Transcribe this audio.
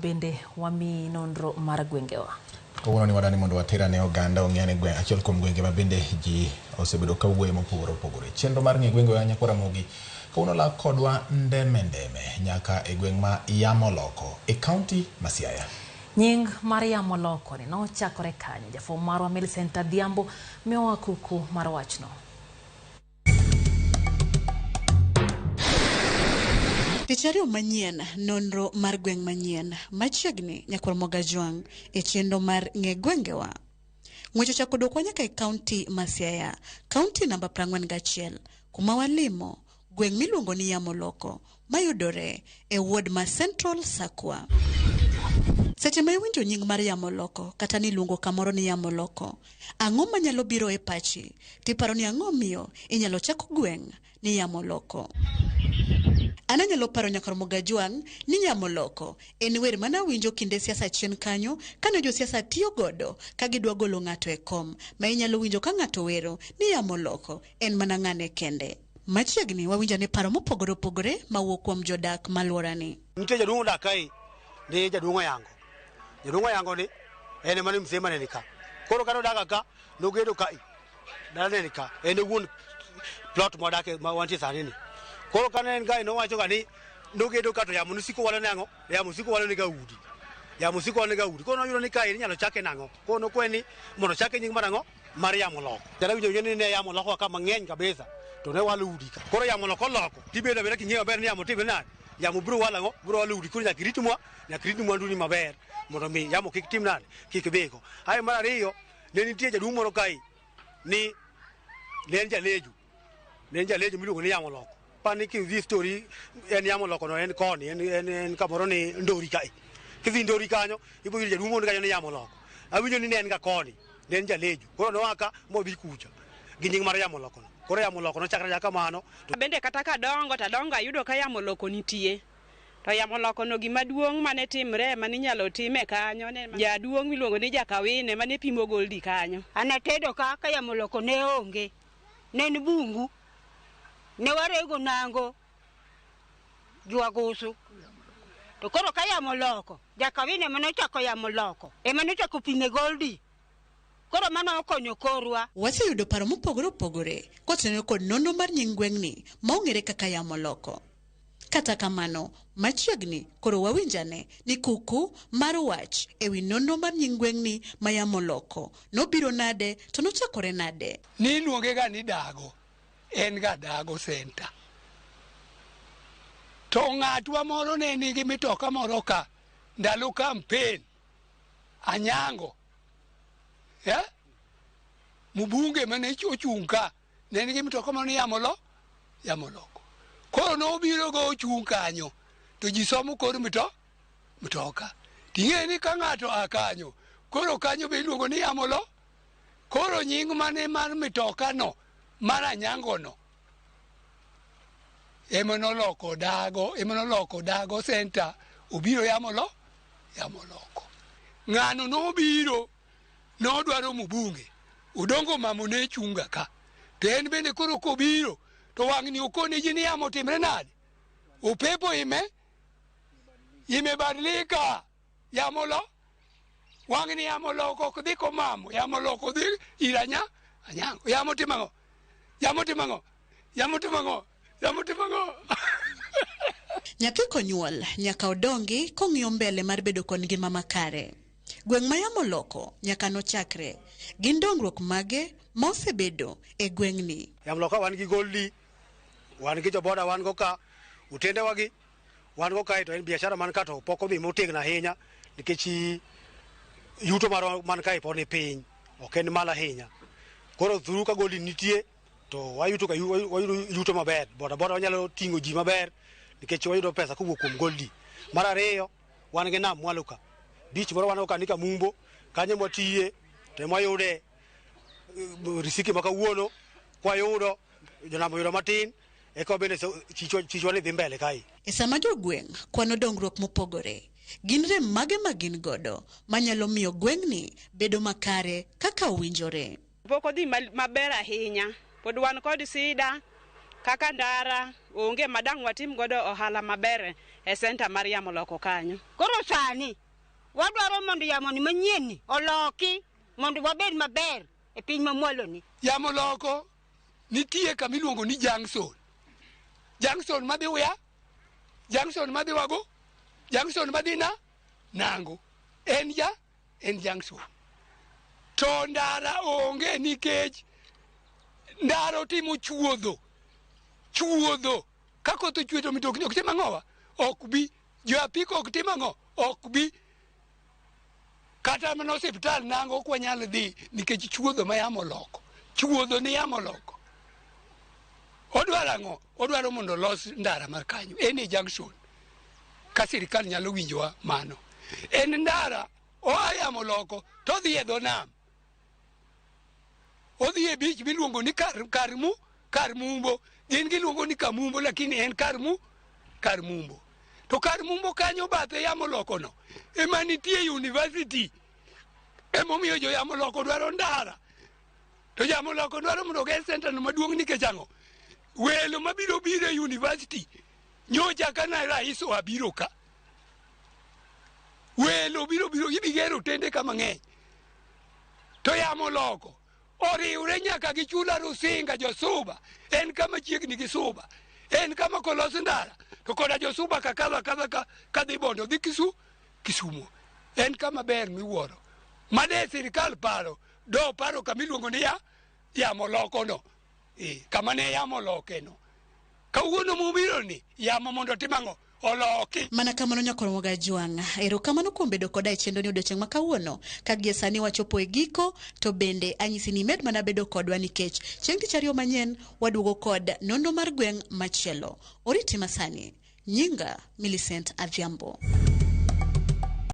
bende wamiyi nonro mar gwengewa. Kawuono ni wadani mondo waterane oganda ong'e ane gweng' achiel kuom gwenge ma bende ji osebedo ka wuoye mopogore opogore. Chenro mar ng'e gwengewa nyakwar Ramogi kawuono lak kodwa ndeme ndeme nyaka e gweng' ma Yamoloko e kaunti ma Siaya. Nying mar Yamoloko ni nochakore kanye? Jafwambo marwa Millicent Adhiambo miyowa kuku mar wachno. Tich ariyo manyien, nonro mar gweng' manyien machiegni nyakwar Mogajwang' e chenro mar ng'e gwengewa. Ng'wech ochako dwokwa nyaka e kaunti ma Siaya, kaunti namba 41, kuma walimo gweng' miluongo ni Yamoloko mayudore e ward ma Central Sakwa. Seche ma iwinjo nying mar Yamoloko kata ni iluongo kamoro ni Yamoloko, ang'o manyalo biro e pachi? Tiparo ni ang'o miyo inyalo chak gweng' ni Yamoloko? An anyalo paro nyakwar Mogajwang' ni Yamoloko en wer mane awinjo kinde siasa chien kanyo kane josiasa tiyo godo ka gidwa golo ng'ato e kom, ma inyalo winjo ka ng'ato wero ni Yamoloko en mana ng'ane kende. Machiegni wawinjo ane paro mopogore opogore mawuok kuom jodak malworani. Nitie jaduong' odak kae ni jaduong' Oyango. Jaduong' Oyango ni en ema ni mzee mane ni ka. Koro kane odaga ka, nogedo kae. Dala ne ni ka. En e wuon plot mwadake ma wantie sani ni. Koro kane en kae nowacho ga ni nogedo ka to yamo nosiko walo ne ang'o? Yamo siko walo ne ga udi. Yamo siko walo ne ga udi. Koro noyudo ni kae inyalo chake nang'o? Koro nokwe ni mondo chake nying mar ang'o? Mar yamo loko. Jala winjo winjo ni ne yamo loko ka mang'eny kabisa to ne walo udi ka. Koro yamo loko loko. Tibedo abeda king'eyo maber ni yamo timre nade? Yamo biro walo ang'o? Biro walo udi. Koro nyaka irit mwa, nyaka irit mwandu ni maber mondo mi yamo kik tim nade? Kik dhigo. Ae mar ariyo, ne nitie jaduong' moro kae ni ne en jalejo. Ne en jalejo miluongo ni yamo loko. Pani kidhi story en yamo loko no en koni en en, en kamoro ni Ndori kae. Kidhi Ndori kanyo ibo yudo jaduong' moro kanyo ni yamo loko. Awinjo ni ne en ga koni, ne en jalejo. Koro noa ka modhi kucha gi nying mar yamo loko no. Koro yamo loko nochakre achaka kamano. Bende kata kadongo to adongo ayudo ka yamo loko nitie. To yamo loko no gima duong' mane timre mane inyalo time kanyo ne jaduong' miluongo ni Jakawine mane pimo goldi kanyo. An atedo ka ka yamo loko ne onge. Ne en bungu. Ne warego nango jwagusu. To koro ka yamo loko, Jakawine ema nochako yamo loko. Ema nochako pime goldi. Koro mano okonyo korwa. Waseyudo paro mopogore opogore kotenore kod nonro mar nying gweng'ni ma ong'ere kaka yamo loko. Kata kamano, machiegni koro wawinjane ni kuku mar wach ewi nonro mar nying gweng'ni ma yamo loko nobiro nade to nochakore nade. Niluonge ga ni Dago, en ga Dago Center. To ng'atwa moro ne nigi mitoka moro ka ndalo campaign Anyango. Yeah? Mbunge mane ochung' ka ne nigi mtoka moro ni yamo lo yamo loko. Koro nobiro go ochung' kanyo to ji somo kor mto mtoka. Ting'e ni ka ng'ato a kanyo koro kanyo be iluongo ni yamo lo. Koro nying mane mar mtoka no mar Anyango no ema noloko Dago, ema noloko Dago Center obiro yamo lo yamo loko. Ng'ano nobiro nodwaro mbunge Odongo mamo ne chunga ka to en bende koro kobiro to wang'ni okone ji ni yamo timre nade upepo ime imebadilika yamo lo wang'ni yamo loko ok dhi komamo yamo loko dhi ir anya anyango yamo timo ang'o yamo timo ang'o yamo timo ang'o yamo timo ang'o Nyathi konyuol nyaka odongi kong'iyo mbele mar bedo kod ngima makare. Gweng' ma yamo loko nyaka nochakre. Gin dongruok mage ma osebedo e gweng'ni? Yamo loko wan gi goldi, wan gi joboda wan go ka, otendewa gi wan go kae to en biashara man ka to pok odhi motegno ahinya nikech yuto marwa man kae pod ni piny, ok en malo ahinya. Koro thuru ka goldi nitie to wayuto ka wayudo yuto maber. Boda boda wanyalo ting'o ji maber nikech wayudo pesa kowuok kuom goldi. Mar ariyo, wan gi nam mwalo ka. Beach moro wan go ka ni Kamumbo, kanyo ema watiye to ema wayude riziki ma kawuono kwayudo jonam oyudo matin eka bende chichwa, chichwa ni dhi mbele kae. E sama jogweng' kwano dongruok mopogore, gin rem mage ma gin godo manyalo miyo gweng'ni bedo makare kaka owinjore? Pok odhi maber ahinya. Pod wan kod sida kaka ndara onge ma dang' watim godo ohala maber e senta mar yamo loko kanyo. Koro sani wadwaro mondo yamoni manyien ni oloki mondo wabed maber e piny mamwalo ni. Yamo loko nitie kama iluongo ni junction. Junction madhi Uya, junction madhi Wago, junction madhi na Nango. En ja en junction. To ndara onge nikech ndara otimo chuodho. Chuodho. Ka koth ochwe to mitokni ok tim ang'owa? Ok bi. Jo apiko ok tim ang'o? Ok bi. Kata mana osiptal Nango ok wanyal dhi nikech chuodho ma yamo oloko. Chuodho ni yamo oloko. Odwaro ang'o? Odwaro mondo olos ndara mar kanyo. En e junction. Ka sirikal nyalo winjowa mano. En ndara oa yamo loko to odhi e dho nam. Odhi e beach miluongo ni kar, kar, mu, kar Mumbo. Gin giluongo ni Kamumbo lakini en kar mu, kar Mumbo. To kar Mumbo kanyo bathe yamo loko no ema nitie university. Emomiyo jo yamo loko dwaro ndara. To yamo loko dwaro mondo oger center no maduong' nikech ang'o? Welo mabiro biro e university nyocha ka na rais oa biro ka. Welo biro biro gibi gero otende ka mang'eny. To yamo loko oriwre nyaka gi chula Rusinga josuba en kama chiegni gi Suba. En kama kolos ndara to koda josuba ka kadho akadha ka kadhi Bondo dhi Kisu Kisumo. En kama ber miwuoro. Mane sirikal paro do paro kama iluongo ni ya yamo loko no. E, kama ne yamo loke no. Kawuono mubiro ni yamo mondo otim ang'o? Oloki. Mana kamano nyakorwa Gajwang', erokamano kuom bedo koda e chenro ni odiochieng' ma kawuono. Ka gie sani wachopo e giko, to bende anyisi ni imed mana bedo kodwa nikech chieng' tich ariyo manyien waduogo kod nonro mar gweng' machielo. Oriti masani. Nyinga Millicent Adhiambo.